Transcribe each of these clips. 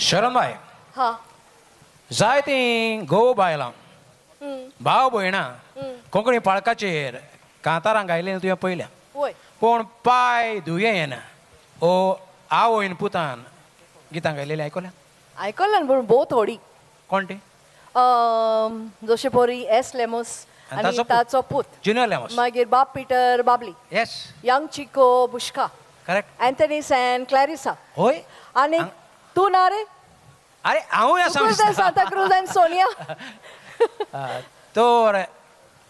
शरणबाय, जायतीं घोव बायलां भाव भयणां कोंकणी पाळकाचेर कांतारां गायलें तुवें पळयल्या, पूण पाय धुये येना ओ आवयन पुतान गितां गायलेलीं आयकल्या? आयकल्यान पूण भोव थोडी. कोण ती? जशे पोरी एस लेमोस आनी ताचो पूत जुनियर लेमोस, मागीर बाब Peter Babli, yes, young Chico Bushka, correct, Anthony San Clarissa. होय, आनी तूं ना रे? अरे हांवूय आसा, सांता क्रूज आनी सोनिया. तर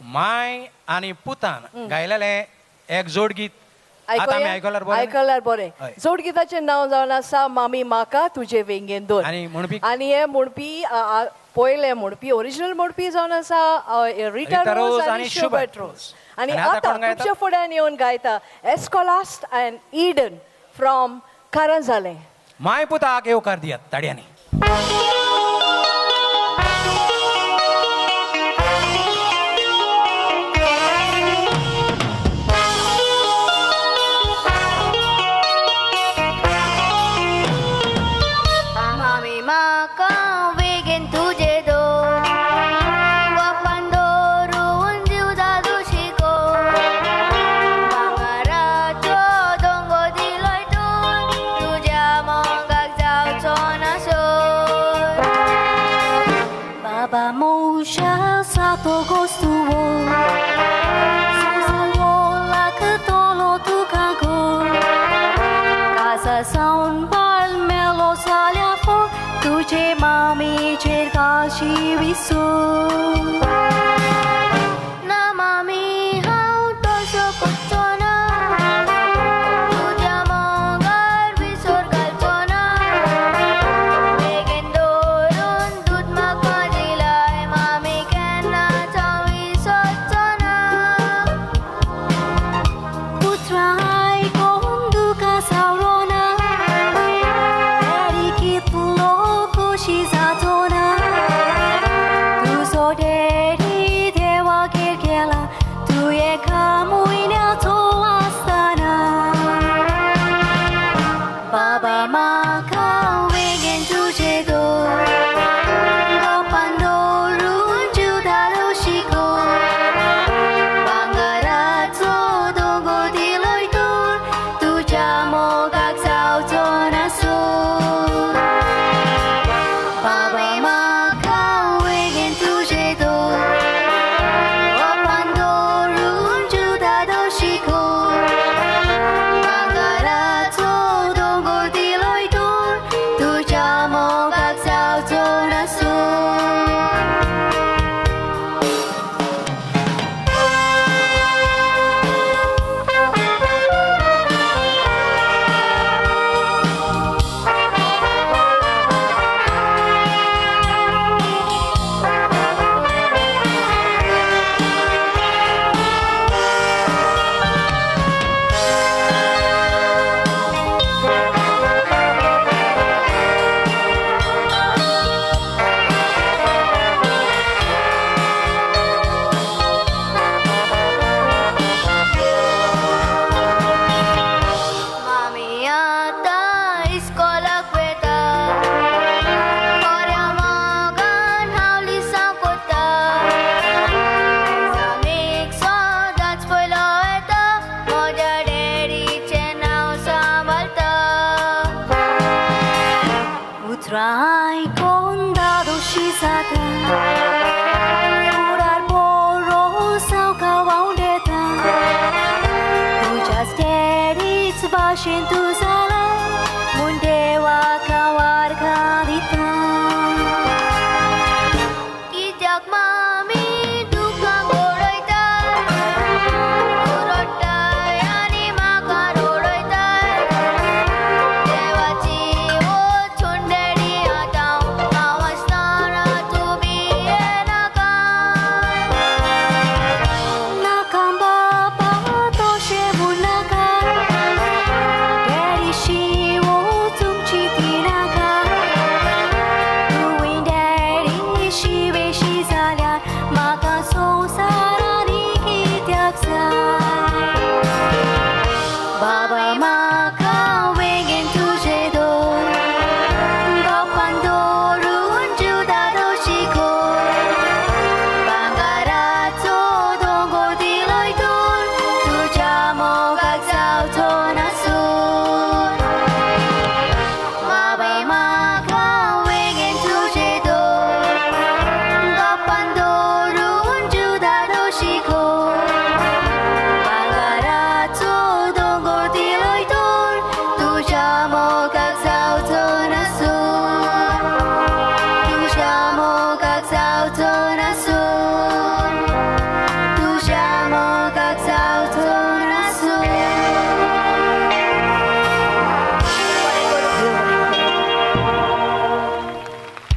माय आनी पुतान गायलेलें एक जोडगीत आयकल्यार बरें. आयकल्यार बरें. जोडगीताचें नांव जावन आसा मामी म्हाका तुजे वेंगेन दोन. आनी हे म्हणपी पयले म्हणपी ओरिजिनल म्हणपी जावन आसा रिटा रोज आनी शुबर्ट रोज. आनी आतां तुमच्या फुड्यान येवन गायता एस्कोलास्ट अँड इडन फ्रॉम कारंजाले. My पुताक येवकार दियात ताडयांनी.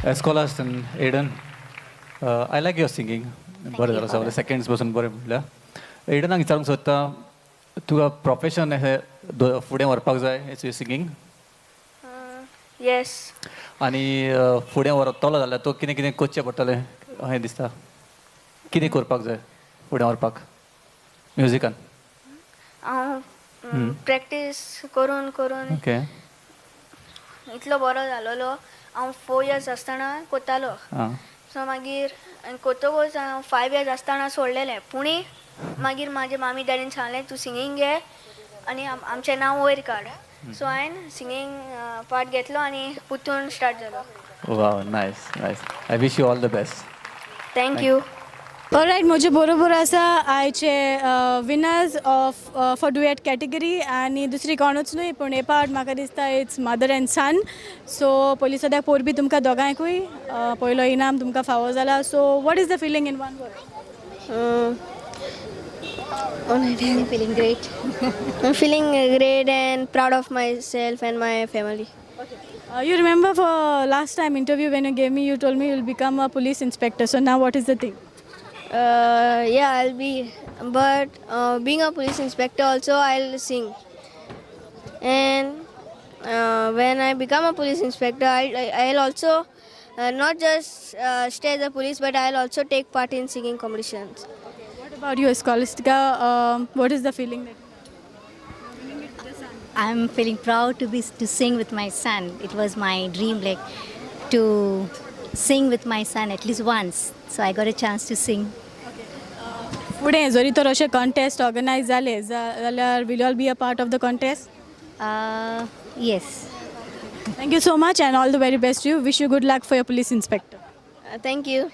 Escolas and Aiden, I like your singing. बरें जालां, सगळे सेकंड्स बसून बरें म्हटल्यार. एडनाक विचारूंक सोदता, तुका प्रोफेशन अशें फुडें व्हरपाक जाय it's your singing? Yes. आनी फुडें व्हरतलो जाल्यार तो कितें कितें करचें पडटलें अशें दिसता? कितें करपाक जाय फुडें व्हरपाक म्युजिकान? हांव प्रॅक्टीस करून करून ओके इतलो बरो जालोलो. हांव 4 इयर्स आसतना कोतालो. सो मागीर कोतकूच हांव 5 इयर्स आसतना सोडलेलें. पुणी मागीर म्हाजे मामी डॅडीन सांगलें तूं सिंगींग घे आनी आमचें नांव वयर काड. सो हांवें सिंगींग पार्ट घेतलो आनी पुतून स्टार्ट जालो. Wow, nice nice. I wish you all the best. Thank you. Alright, म्हजे बरोबर आसा आयचे winners of for duet category आनी दुसरी कोणूच न्हय पूण हे पावट म्हाका दिसता it's mother and son. So पयलीं सद्याक पोरबी तुमकां दोगांयकूय, पयलो इनाम तुमकां फावो जाला. So what is the feeling in one word? I'm feeling great. I'm feeling great and proud of myself and my family. Okay. You remember for last time interview when you gave me, you told me you'll become a police inspector. So now what is the thing? Yeah, I'll be. But being a police inspector also, I'll sing. And when I become a police inspector, I'll also not just stay as a police, but I'll also take part in singing competitions. Okay. What about you, Scholastica? What is the feeling that you have? I'm feeling proud to sing with my son. It was my dream, like to sing with my son at least once. So I got a chance to sing. Okay. फुडें जरी तर अशे contest organise जाले जाल्यार will all be a part of the contest? Yes. Thank you so much and all the very best you. Wish you good luck for your police inspector. Thank you.